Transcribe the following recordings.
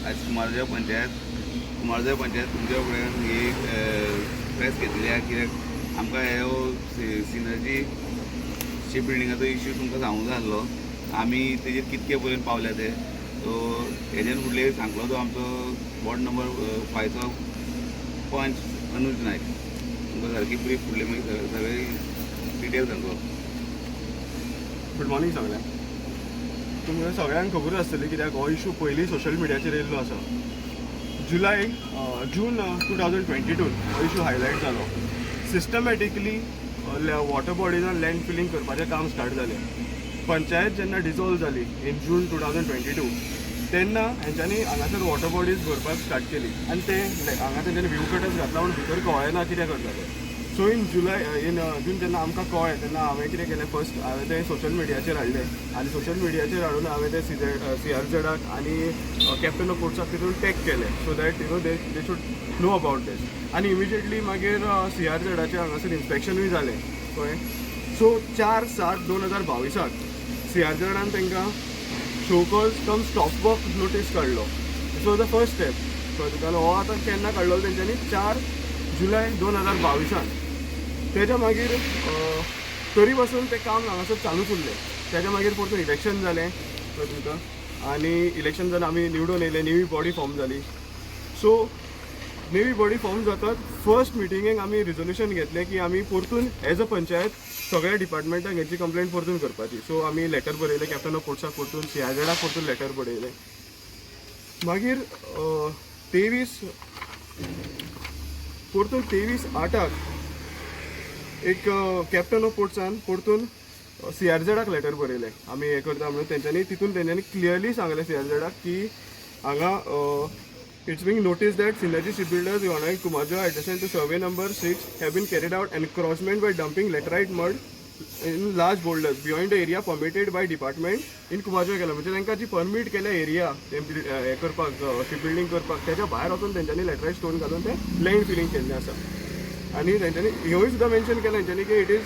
आयज कुमारजुंव्या पंचायत, कुमारजुंव्या पंचायत तुमच्या फुड्यान ही प्रेस घेतलेली आहा, कित्याक आमकां ह्यो सिनर्जी शिप बिल्डिंगाचो इश्यू तुमकां सांगूंक जाय आसलो, आमी तेजेर कितके पर्यंत पावल्या ते. सो हेजेर फुडले सांगलो तो आमचो वॉर्ड नंबर 5चो पंच अनुज नायक तुमकां सारकी ब्रीफ फुडले मागीर सगळे डिटेल सांगलो. गुड मॉर्निंग सगळ्यांक. तुमकां सगळ्यांक खबर आसतली, कित्याक हो इशू पयलीं सोशल मिडियाचेर येयल्लो आसा. जुलय जून 2022न हो इशू हायलायट जालो. सिस्टमॅटिकली वॉटर बॉडीजान लँड फिलिंग करपाचें काम स्टार्ट जालें. पंचायत जेन्ना डिजॉल्व जाली in June 2022, तेन्ना हेंच्यांनी हांगासर वॉटर बॉडीज भरपाक स्टार्ट केली आनी ते हांगा तेंच्यांनी व्हीव कटर्स घातला पूण भितर कळ्ळें ना कितें करता तें. सो इन जुलय इन जून जेन्ना आमकां कळ्ळें, तेन्ना हांवें कितें केलें, फर्स्ट हांवें तें सोशल मिडियाचेर हाडलें आनी सोशल मिडियाचेर हाडून हांवें तें सीआरझेडाक आनी कॅप्टन ऑफ पोर्ट्साक तितून टॅग केलें, so that they should know about this. आनी इमिजिएटली मागीर सीआरझेडाचें हांगासर इन्स्पेक्शनूय जालें, कळ्ळें. सो 4/7/2022 क सीआरझेडान तांकां show cause cum stop work notice काडलो. This was the first step, कळ्ळें तुका. हो आतां केन्ना काडलो तेंच्यांनी? 4 जुलय 2022 न. तेच्या मागीर तरी पासून तें काम हांगासर चालूच उरलें. तेच्या मागीर परतून इलेक्शन जालें, कळ्ळें तुमकां, आनी इलेक्शन जावन आमी निवडून येयले, नेवी बॉडी फॉर्म जाली. सो नेवी बॉडी फॉर्म जातात फर्स्ट मिटिंगेक आमी रिजोल्युशन घेतलें की आमी परतून एज अ पंचायत सगळ्या डिपार्टमेंटाक हेची कंप्लेंट परतून करपाची. सो आमी लेटर बरयलें कॅप्टन ऑफ पोर्ट्साक परतून, सीआरझेडाक परतून लेटर बरयलें. मागीर 23, परतून 23/8 क एक कॅप्टन ऑफ पोर्ट्सान परतून सीआरझेडाक लेटर बरयलें, आमी हें करता म्हणून. तेंच्यांनी तितून तेंच्यांनी क्लियरली सांगलें सीआरझेडाक की हांगा it's being noticed that Synergy Ship Builders Yonaik Cumbarjua adjacent to survey number 6 have been carried out encroachment by dumping laterite mud in large boulders beyond the area permitted by department in Cumbarjua केला. म्हणजे तांकां जी permit केल्या area ते हें करपाक, ship building करपाक, तेच्या भायर वचून तेंच्यांनी लॅटरायट स्टोन घालून ते लँड फिलिंग केल्लें आसा. आनी तेंच्यांनी ह्योय सुद्दां मेन्शन केलें तेंच्यांनी की it is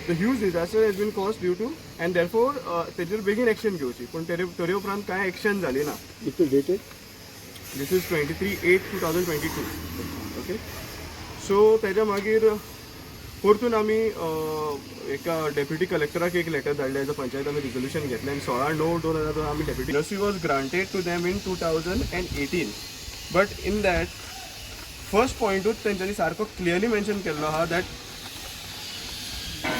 the huge disaster has been caused due to and therefore तेजेर बेगीन एक्शन घेवची. पूण तेरे उपरांत कांय एक्शन जाली ना. कितू dated? This is 23/8/2022, okay. So तेच्या मागीर परतून आमी एका डेप्युटी कलेक्टराक एक लेटर धाडलें. एज अ पंचायत आमी रिजोल्युशन घेतलें आनी 16/9/2002 आमी deputy NOC was granted to them in 2018, but in that first पॉयंटूच तेंच्यांनी सारको क्लियरली मेन्शन केल्लो आहा that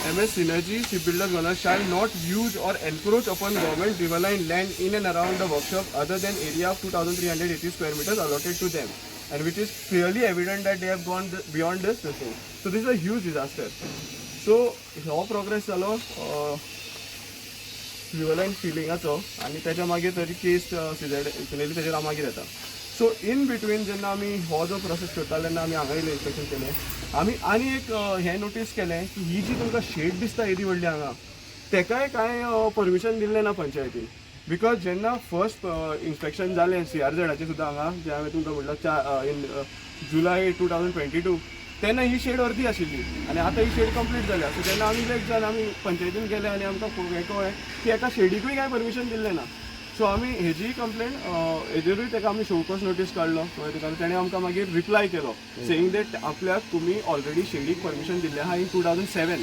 M/S Synergy Shipbuilders Goa shall not use or encroach upon government riverine land in and around the workshop other than area of 2380 square meters allotted to them, and which is clearly evident that they have gone beyond this thing. So this is a huge disaster. So हो progress जालो रिवरलायन फिलिंगाचो आनी तेच्या मागीर ताजी केस CZ फिनायली तेजेर मागीर येता. So in between जेन्ना आमी हो जो प्रोसेस करताले, तेन्ना आमी हांगा येयले, इन्स्पेक्शन केलें आमी आनी एक हें नोटीस केलें की ही जी तुमकां शेड दिसता येदी व्हडली हांगा, तेकाय कांय परमिशन दिल्लें ना पंचायतीन, because जेन्ना फर्स्ट इन्स्पेक्शन जालें सीआरझेडाचें सुद्दां हांगा, जें हांवें तुमकां म्हटलां चार in July 2022, तेन्ना ही शेड अर्दी आशिल्ली आनी आतां ही शेड कंप्लीट जाल्या. सो तेन्ना आमी लेट जाले, आमी पंचायतीन गेले आनी आमकां हें कळ्ळें की एका शेडीकूय कांय परमिशन दिल्लें ना. सो आमी हेजीय कंप्लेन, हेजेरूय ताका आमी शोकॉज नोटीस काडलो, कळ्ळें तुका. तेणें आमकां मागीर रिप्लाय केलो सेईंग that आपल्याक तुमी ऑलरेडी शेडीक परमिशन दिल्लें आहा in 2007,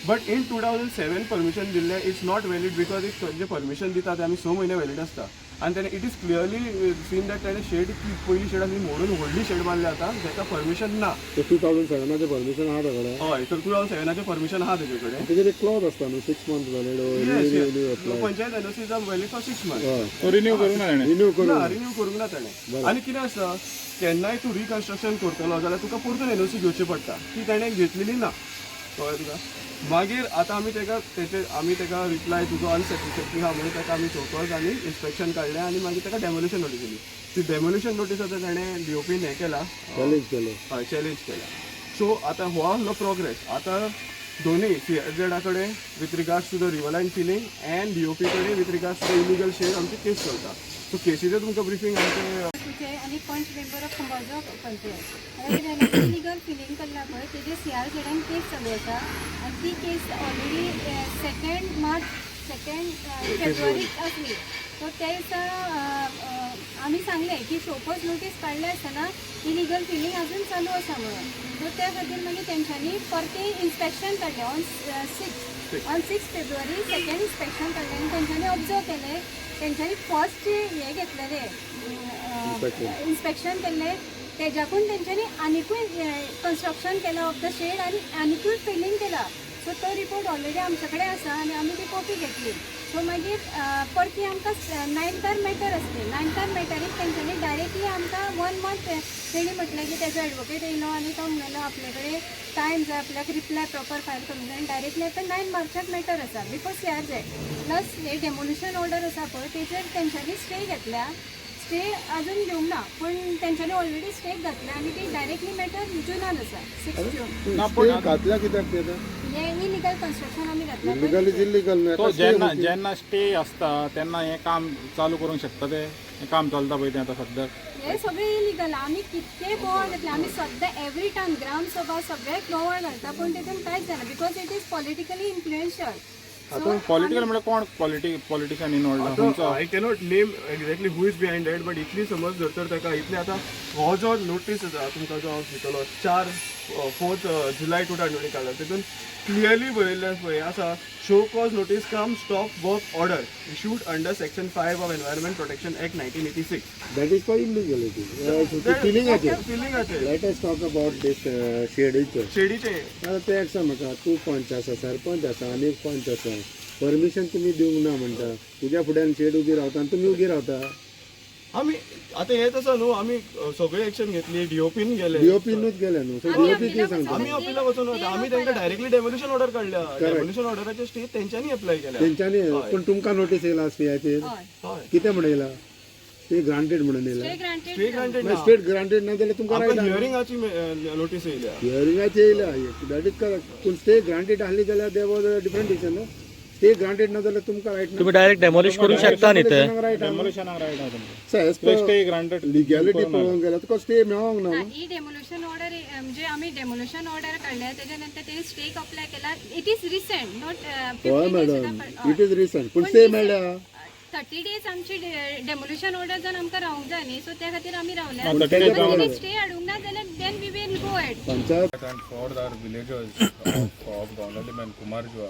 but in 2007 permission दिल्लें it's not valid, because if J permission दिता ते आमी 6 म्हयने व्हॅलीड आसता. आनी तेणें it is clearly seen that तेणें शेड ती पयली शेड आमी मोडून व्हडली शेड बांदल्या आतां, जाका परमिशन ना. ते 2007 आचें परमिशन आहा ताकडे? हय, तर 2007 आचें परमिशन आहा तेजे कडेन. तेजेर एक क्लॉज आसता न्हू, 6 month valid? Yes, panchayat NOC is valid for 6 month. तो रिन्यू करूं ना तेणें. रिन्यू करून ना, रिन्यू करूंक ना तेणें. आनी कितें आसता, केन्नाय तूं रिकन्स्ट्रक्शन करतलो जाल्यार तुका परतून एनओसी घेवची पडटा. ती तेणें घेतलेली ना, कळ्ळें तुका. मागीर आतां आमी तेका तेचे आमी तेका रिप्लाय तुजो अनसॅटिस्फॅक्टरी आहा म्हणून तेका आमी शोकॉज आनी इन्स्पेक्शन काडलें आनी मागीर तेका डेमोलिशन नोटीस दिली. ती डेमोलिशन नोटीस आतां तेणें डीओपीन हें केला. चॅलेंज केलो. हय, चॅलेंज केला. सो आतां हो आहलो प्रोग्रेस. आतां दोनूय सीआरझेडा कडेन with regards to the riverine filling and DOP कडेन with regards to the illegal shed आमची केस चलता. सो केसीचें तुमकां ब्रिफींग आमचें तुजे आनी पंच मेंबर ऑफ कुंभारजुआ पंचायत. आतां कितें इलिगल फिलींग करला पळय, तेजे सीआरझेडान केस चालू आसा आनी ती केस ऑलरेडी 2 मार्च, 2 फेब्रुवारीक आसली. सो त्या दिसा आमी सांगलें की शोकॉज नोटीस काडले आसतना इलिगल फिलींग अजून चालू आसा म्हणून. सो त्या खातीर मागीर तेंच्यांनी परतें इन्स्पेक्शन काडलें on 6 February second inspection काडलें आनी तेंच्यांनी ऑब्जर्व केलें. तेंच्यांनी फर्स्ट जे हें घेतलेलें इन्स्पेक्शन केल्लें, तेज्याकून तेंच्यांनी आनिकूय कन्स्ट्रक्शन केलां ऑफ the shade आनी आनिकूय फिलींग केलां. सो तो रिपोर्ट ऑलरेडी आमचे कडेन आसा आनी आमी ती कॉपी घेतली. सो मागीर परती आमकां नायन्तार मॅटर आसली. नायन्तार मॅटरीक तेंच्यांनी डायरेक्टली आमकां वन मंथ तेणी म्हटलें की तेजो एडवोकेट येयलो आनी तो म्हणलो आपले कडेन टायम जाय, आपल्याक रिप्लाय प्रॉपर फायल करूंक जाय. आनी डायरेक्टली आतां 9 मार्चाक मॅटर आसा बिफोर सीआरझेड. प्लस हे डेमोलिशन ऑर्डर आसा पळय, तेजेर तेंच्यांनी स्टे घेतल्या. स्टे अजून घेवंक ना, पूण तेंच्यांनी ऑलरेडी स्टे घातल्या आनी ती डायरेक्टली मॅटर जुनान आसा, 6 जून. स्टे घातल्या कित्याक ते आतां? हे इलिगल कन्स्ट्रक्शन आमी घातला. इलिगल is illegal न्हू. तो जेन्ना जेन्ना स्टे आसता तेन्ना हें काम चालू करूंक शकता ते. हें काम चलता पळय तें आतां सद्याक. हे सगळे इलिगल. आमी कितके बोवाळ घातले, आमी सद्दां एवरी टायम ग्रामसभा सगळ्याक बोवाळ घालता, पूण तितून कांयच जायना because it is politically influential. Political म्हणल्यार कोण पॉलिटिशन इनवॉल्ड खंयचो? I cannot name exactly who is behind that, but इतली समज जर तर ताका इतले आतां हो जो नोटीस आसा तुमकां जो हांव दितलो, 4 July 2020 काडला, तितून क्लियरली बरयल्लें आसा पळय आसा, show cause notice cum stop work order issued under section 5 of Environment Protection Act 1986. That is for illegality फिलिंगाचेर. फिलिंगाचेर. Let us talk about this शेडीचेर. शेडीचे. आतां तें एक सांग म्हाका, तूं पंच आसा, सरपंच आसा, आनी एक पंच आसा, परमिशन तुमी दिवंक ना म्हणटा. तुज्या फुड्यान शेड उबी रावता आनी तुमी उगी रावता. आमी आतां हेंच आसा न्हू, आमी सगळी एक्शन घेतली, डीओपीन गेले. डीओपीनूच गेले न्हू, सो डीओपी कितें सांगता? आमी अपिला वचून वता, आमी तांकां डायरेक्टली डेमोलिशन ऑर्डर काडल्या. डेमोलिशन ऑर्डराचे स्टे तेंच्यांनी अप्लाय केल्या. तेंच्यांनी. पूण तुमकां नोटीस येयला स्टेयाचेर? हय. कितें म्हणून येयला? स्टे ग्रांटेड म्हणून येयला? Stay granted. Stay granted. State granted ना जाल्यार तुमकां रायट. हियरिंगाची नोटीस येयल्या. हियरिंगाची येयल्या, that is correct. पूण स्टे ग्रांटेड आसली जाल्यार there was a different decision न्हू. स्टे ग्रांटेड ना जाल्यार तुमकां रायट ना. तुम्ही डायरेक्ट डेमोलिश करू शकता न्ही ते. रायट. डेमोलिशनाक रायट आहा तुमकां. स्टे स्टे ग्रांटेड लिगॅलिटी पळोवंक गेल्यार तुका स्टे मेळोंक ना. ना, ही डेमोल्युशन ऑर्डर म्हणजे आमी डेमोल्युशन ऑर्डर काडल्या, तेच्या नंतर तेणी स्टेक अप्लाय केला. It is recent, not हय मॅडम, it is recent, पूण स्टे मेळ्ळ्या. 30 डेज आमची डेमोल्युशन ऑर्डर जावन आमकां रावंक जाय न्ही, सो त्या खातीर आमी रावल्या. ना, 30 days तेणी स्टे हाडूंक ना जाल्यार then we will go ahead. Panchayat And for our villagers of Gondolim and Kumarjua,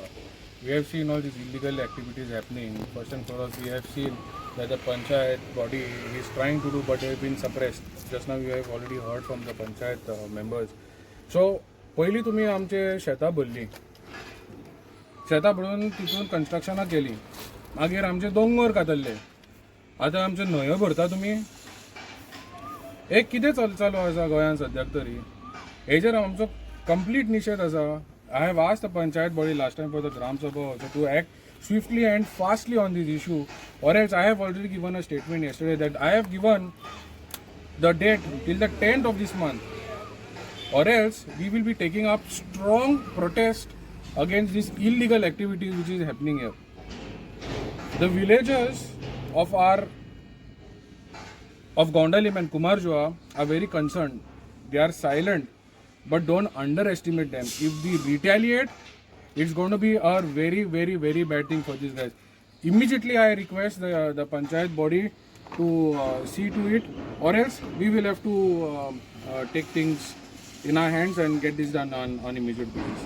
we have seen all these illegal activities happening. First and foremost, we have seen that the panchayat body is trying to do, but they have been suppressed. Just now, you have already heard from the panchayat members. So, पयलीं तुमी आमचे शेतां भरलीं, शेतां भरून तितून कन्स्ट्रक्शनां केलीं, मागीर आमचे दोंगर कातरले, आतां आमच्यो न्हंयो भरता तुमी. एक कितें चालू आसा गोंयांत सद्याक तरी, हेजेर आमचो कंप्लीट निशेध आसा. I have asked the panchayat body last time for the Gram Sabha also to act swiftly and fastly on this issue, or else I have already given a statement yesterday that I have given the date till the 10th of this month, or else we will be taking up strong protest against this illegal activity which is happening here. The villagers of Gondolim and Kumarjua are very concerned. They are silent, but don't underestimate them. If they retaliate, it's going to be a very, very, very bad thing for these guys. Immediately, I request the panchayat body to see to it, or else we will have to take things in our hands and get this done on immediate basis.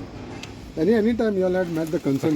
Any time you all had met the concern